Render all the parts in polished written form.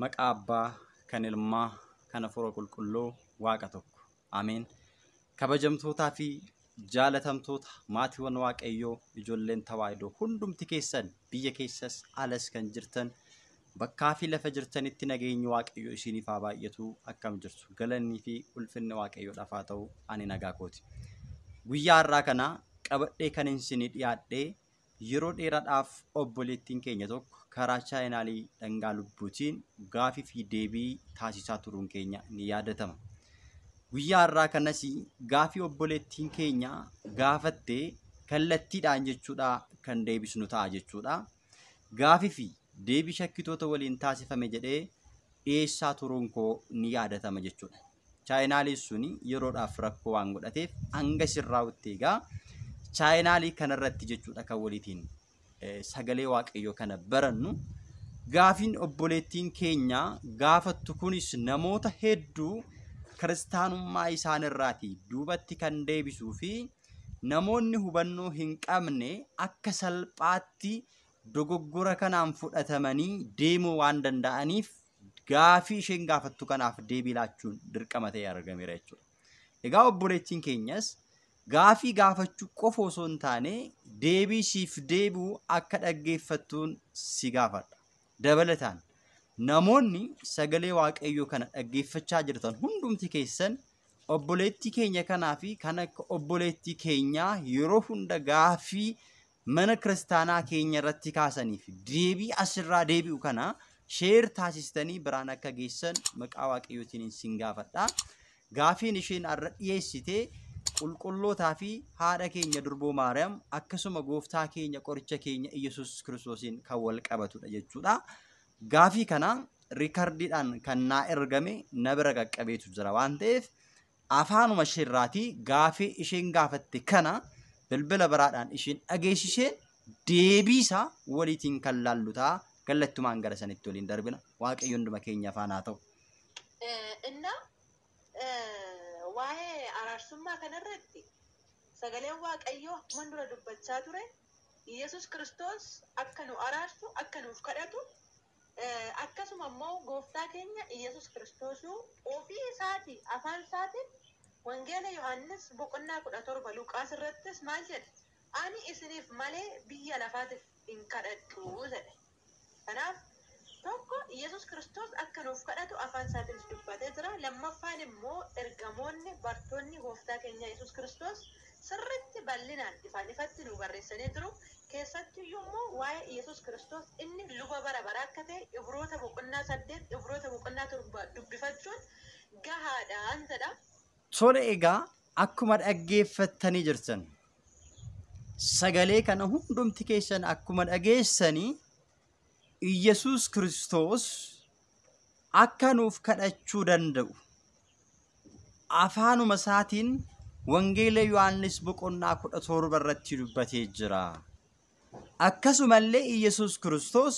Maqaa Abbaa, kan Ilmaa, kan Hafuura Qulqulluu, Waaqa tokko. Ameen. Kabajamtootaa fi jaalatamtoota maatiiwwan Waaqayyoo ijoolleen Tawaahidoo hundumti keessan biyya keessas alas kan jirtan bakkaa fi lafa jirtanitti nageenyi Waaqayyoo isiniif haa baay'atu. Akkam jirtu? Galannii fi ulfinni Waaqayyoodhaaf haa ta'u. Ani nagaa kooti. Guyyaa har'aa kana qabadhee kan isinii dhiyaadhee yeroo dheeraadhaaf obboleettiin keenya tokko karaa chaayinaalii dhangaa lubbuutiin gaafii fi deebii taasisaa turuun keenya ni yaadatama. Guyyaa har'aa kanas gaafii obboleettiin keenya gaafatte kallattiidhaan jechuudha kan deebisnu ta'a jechuudha. Gaafii fi deebii shakkitoota waliin taasifame jedhee dhiyeessaa turuun koo ni yaadatama jechuudha. Chaayinaaliin suni yeroodhaaf rakkoo waan godhateef hanga sirraa'utti egaa chaayinaalii kanarratti jechuudha kan waliitiin sagalee Waaqayyoo kana barannu. Gaafiin obboleettiin keenya gaafattu kunis namoota hedduu kiristaanummaa isaanirraatii duubatti kan deebisuu fi namoonni hubannoo hin qabne akka salphaatti dogoggora kanaan fudhatamanii deemuu waan danda'aniif gaafii isheen gaafattu kanaaf deebii laachuun dirqama ta'ee argameera jechuudha. Egaa obboleettiin keenyas gaafii gaafachuu qofa osoo hin taane deebii siif deebi'u akka dhaggeeffattuun si gaafadha. Dabalataan namoonni sagalee Waaqayyoo kana dhaggeeffachaa jirtan hundumti keessan obboleettii keenya kanaa fi kan akka obboleettii keenyaa yeroo hunda gaafii mana kiristaanaa keenya irratti kaasaniif deebii asirraa deebi'u kana sheer taasistanii biraan akka geessan maqaa Waaqayyootiin isin gaafadha. Gaafiin isheen har'a dhiyeessite qulqullootaa fi haadha keenya durboo Maariyaam akkasuma gooftaa keenya qoricha keenya Iyyasuus Kiristoosiin kan wal qabatudha jechuudha. Gaafii kana riikardiidhaan kan naa ergame na bira qaqqabeetu jira waan ta'eef afaanuma isheerraatii gaafii isheen gaafatte kana bilbila biraadhaan isheen dhageessiseen deebii isaa waliitiin kan laallu ta'a. Kallattumaan gara sanitti waliin darbina. Waaqayyo hunduma keenya afaan haa ta'u. Innaa waa'ee araarsummaa kanarratti sagaleen Waaqayyoo akkuma dura dubbachaa ture Yesus Kiristoos akka nu araarsu, akka nuuf kadhatu, akkasuma immoo gooftaa keenya Yesus Kiristoosuu ofii isaatii afaan isaatiin Wangeela Yohaannis boqonnaa 17 Luqaas irrattis maal jedhe? Ani isiniif malee biyya lafaatiif hin kadhadhu jedhe. Kanaaf tokko Yesus Kiristoos akka nuuf kadhatu afaan isaatiinis dubbatee jira. Lammaffaan immoo ergamoonni bartoonni gooftaa keenya Yesus Kiristoos sirriitti bal'inaan ifaan ifatti nu barreessanii jiru. Keessattiyyuu immoo waa'ee Yesus Kiristoos inni luba bara baraa akka ta'e Ibroota boqonnaa 8, Ibroota boqonnaa 7 dubbifachuun gahaadhaan jedha. Tole egaa akkuma dhaggeeffattanii jirtan sagalee kana hundumti keessan akkuma dhageessanii Iyyasuus Kiristoos akka nuuf kadhachuu danda'u afaanuma isaatiin Wangeela Yohaannis boqonnaa 17 irratti dubbatee jira. Akkasumallee Iyyasuus Kiristoos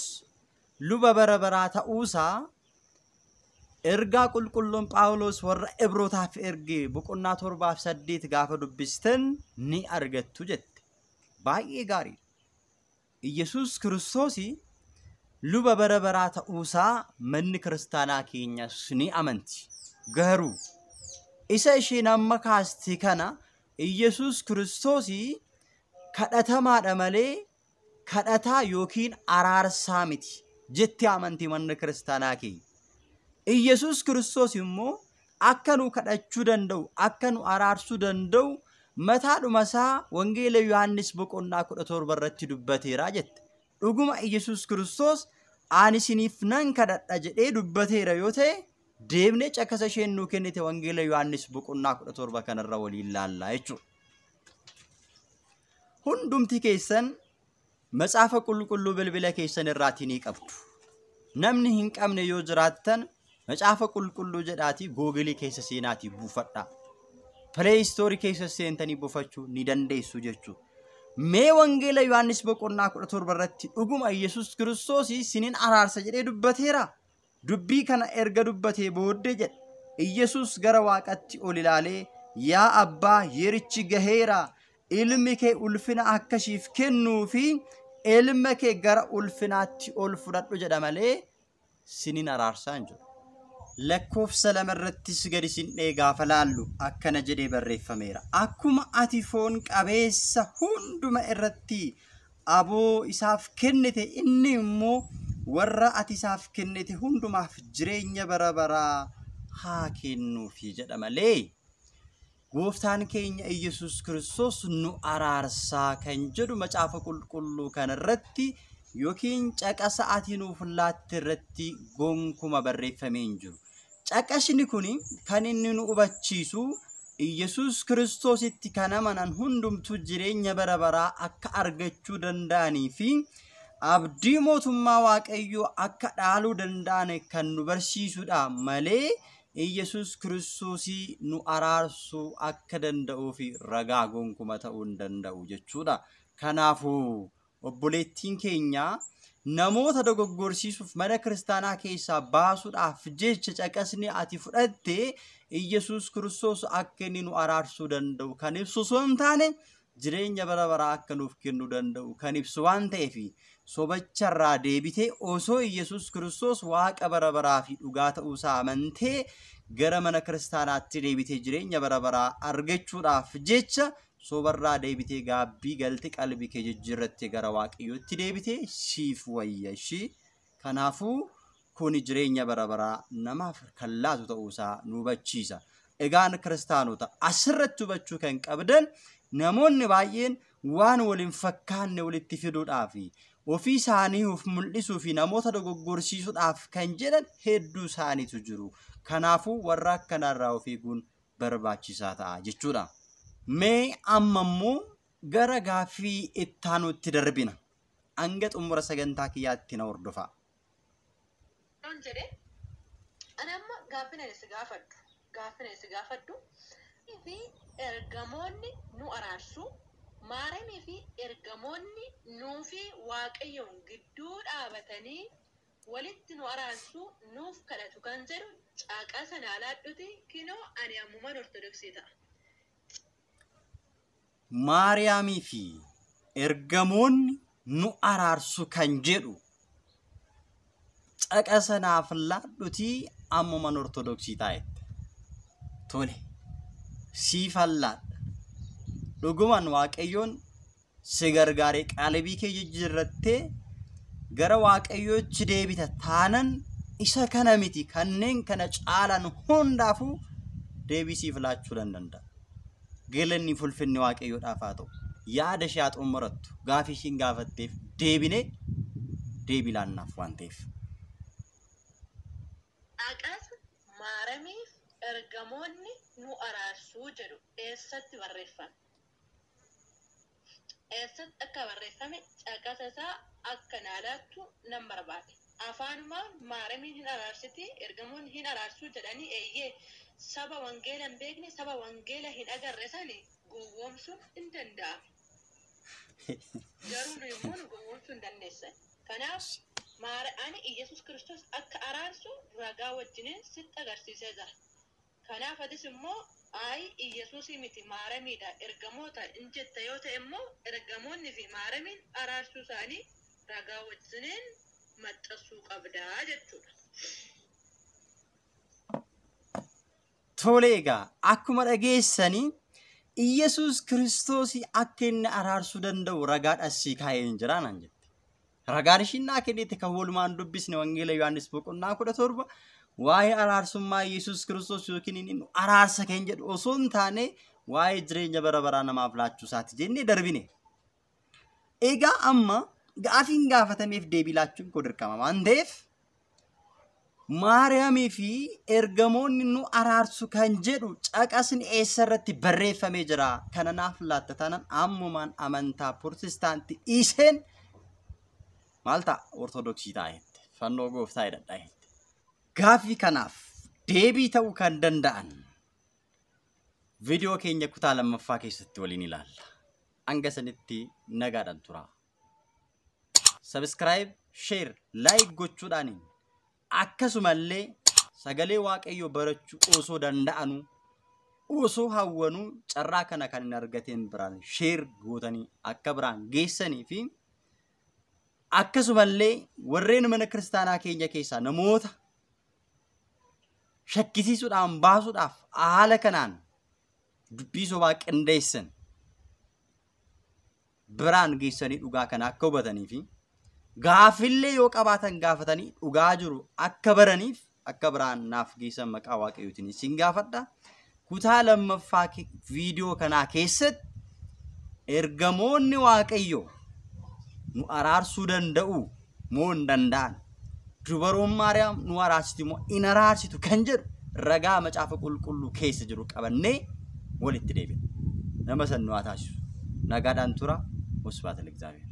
luba bara baraa ta'uusaa ergaa qulqulluun Phaawulos warra Ibrootaaf erge boqonnaa 7 fi 8 gaafa dubbistan ni argattu jette. Baay'ee gaariidha. Iyyasuus Kiristoos luba bara baraa ta'uusaa manni kiristaanaa keenyas ni amanti. Garuu isa isheen amma kaaste kana Iyyasuus Kiristoos kadhatamaadha malee kadhataa yookiin araarsaa miti jettee amantii manni kiristaanaa keenya. Iyyasuus Kiristoos immoo akka nu kadhachuu danda'u, akka nu araarsuu danda'u mataadhuma isaa Wangeela Yohaannis boqonnaa 17 irratti dubbateera jette. Dhuguma Iyyasuus Kiristoos ani isiniif nan kadhadha jedhee dubbateera yoo ta'e deemnee caqasa isheen nuu kennite Wangeela Yohaannis boqonnaa 17 kanarra waliin laallaa jechuudha. Hundumti keessan Macaafa Qulqulluu bilbila keessan irraatii ni qabdu. Namni hin qabne yoo jiraattan Macaafa Qulqulluu jedhaatii Googilii keessa seenaatii buufadhaa. Play Store keessa seentanii buufachuu ni dandeessu jechuudha. Mee Wangeela Yohaannis boqonnaa 17 irratti dhuguma Yesuus Kiristoos isiniin araarsa jedhee dubbateera. Dubbii kana erga dubbatee booddee jedhe Iyyasuus gara waaqatti ol ilaalee yaa abbaa yerichi gaheera ilmi kee ulfina akka siif kennuu fi ilma kee gara ulfinaatti ol fudhadhu jedha malee sinin araarsaa hin jiru. Lakkoofsa 2 irrattis gadi sinnee gaafa laallu akkana jedhee barreeffameera. Akkuma ati foon qabeessa hunduma irratti aboo isaaf kennite inni immoo warra ati isaaf kennite hundumaaf jireenya bara baraa haa kennuufi jedha malee gooftaan keenya Iyyasuus Kiristoos nu araarsaa kan jedhu macaafa qulqulluu kanarratti yookiin caqasa ati nuuf laatte irratti gonkuma barreeffamee hin jiru. Caqasni kun kan inni nu hubachiisu Iyyasuus Kiristoositti kan amanan hundumtuu jireenya bara baraa akka argachuu danda'anii fi abdii mootummaa Waaqayyoo akka dhaaluu danda'an kan nu barsiisudha malee Iyyasuus Kiristoosii nu araarsuu akka danda'uu fi ragaa gonkuma ta'uu hin danda'u jechuudha. Kanaafuu obboleettiin keenya namoota dogoggorsiisuuf mana kiristaanaa keessaa baasuudhaaf jecha caqasni ati fudhatte Iyyasuus Kiristoos akka inni nu araarsuu danda'u kan ibsu osoo hin taane jireenya bara baraa akka nuuf kennuu danda'u kan ibsu waan ta'eef sobacharraa deebitee osoo Iyyasuus Kiristoos waaqa bara baraa fi dhugaa ta'uusaa amantee gara mana kiristaanaatti deebitee jireenya bara baraa argachuudhaaf jecha sobarraa deebitee gaabbii galte qalbii kee jijjiirrattee gara Waaqayyootti deebitee siif wayya ishii. Kanaafuu kuni jireenya bara baraa namaaf kan laatu ta'uusaa nu hubachiisa. Egaan kiristaanota asirratti hubachuu kan qabdan namoonni baay'een waan waliin fakkaanne walitti fiduudhaaf ofii isaanii of mul'isuu fi namoota dogoggorsiisuudhaaf kan jedhan hedduu isaaniitu jiru. Kanaafuu warra akkanarraa of eeguun barbaachisaa ta'a jechuudha. Mee amma immoo gara gaaffii ittaanutti darbina. Hanga xumura sagantaa kiyyaatti na hordofaa. Yoon jedhe ani amma gaaffii ani si gaafadhu gaaffii ani si gaafadhu fi ergamoonni nu araarsu Maaramii fi ergamoonni nuu fi Waaqayyoon gidduu dhaabatanii walitti nu araarsu nuuf kadhatu kan jedhu caqasa naa laadhuti kinoo ani ammumaan Ortodoksii ta'a. Maariyaamii fi ergamoonni nu araarsu kan jedhu caqasa naaf laadhutii ammumaan Ortodoksii taa'ette. Tole siifan laadha. Dhugumaan Waaqayyoon si gargaaree qalbii kee jijjiirrattee gara Waaqayyootti deebita taanan isa kana miti kanneen kana caalan hundaafuu deebii siif laachuu danda'a. Galanni fulfinni Waaqayyoodhaaf haa ta'u. Yaada ishee haa xumurattu. Gaafii ishiin gaafatteef deebinee deebii laannaaf waan ta'eef. Caqasa Maaramiif ergamoonni nu araarsuu jedhu eessatti barreeffame? Eessatti akka barreeffame caqasa isaa akka naa laattu nan barbaada. Afaanumaan Maaramiin hin araarsiti ergamoonni hin araarsuu jedhanii eeyyee saba wangeela hin beekne saba wangeela hin agarre sani gowwoomsuun hin danda'amu. Garuu nu immoo nu gowwoomsuu hin dandeessan. Kanaaf ani Iyyasuus Kiristoos akka araarsu ragaa wajjiniin sitti agarsiisee jira. Kanaaf atis immoo ayi Iyyasuusii miti Maaramiidha ergamoota hin jetta yoo ta'e immoo ergamoonni fi Maaramiin araarsuu isaanii ragaa wajjiniin maxxansuu qabdaa jechuudha. Tole egaa akkuma dhageessanii Iyyasuus Kiristoos akka inni araarsuu danda'u ragaadhaan sii kaa'ee hin jira naan jette. Ragaan ishiin naa kennite kan walumaan dubbisne Wangeela Yohaannis boqonnaa 17 waa'ee araarsummaa Iyyasuus Kiristoos yookiin inni araarsa kan jedhu osoo hin taane waa'ee jireenya bara baraa namaaf laachuu isaati jennee darbine. Egaa amma gaafiin gaafatameef deebii laachuun koo dirqama waan ta'eef Maariyaamii fi ergamoonni nu araarsu kan jedhu caqasni eessarratti barreeffamee jira. Kana naaf laatta taanaan ammumaan amantaa Pirotestaantii dhiiseen maal ta'a? Ortodoksii ta'a jette. Fannoo gooftaa hidhadhaa jette. Gaaffii kanaaf deebii ta'uu kan danda'an viidiyoo keenya kutaa 2ffaa keessatti waliin ilaalla. Hanga sanitti nagaadhaan tura. Subscribe, share, like gochuudhaan akkasumallee sagalee Waaqayyoo barachuu osoo danda'anuu osoo hawwanuu carraa kana kan hin argateen biraan share gootanii akka biraan geessanii fi Akkasumallee warreen mana kiristaanaa keenya keessaa namoota shakkisiisuudhaan baasuudhaaf haala kanaan dubbii sobaa qindeessan biraan geessanii dhugaa kana akka hubatanii fi gaafillee yoo qabaatan gaafatanii dhugaa jiru akka baraniif akka biraan naaf geessan maqaa Waaqayyootiin isin gaafadha. Kutaa lammaffaa viidiyoo kanaa keessatti ergamoonni Waaqayyoo nu araarsuu danda'u moo hin danda'an? Dubaroon Maariyaam nu araarsiti moo hin araarsitu kan jedhu ragaa macaafa qulqulluu keessa jiru qabannee walitti deebina. Nama san nu haa taasisu. Nagaadhaan tura. Wasbaata Ligzaabeer.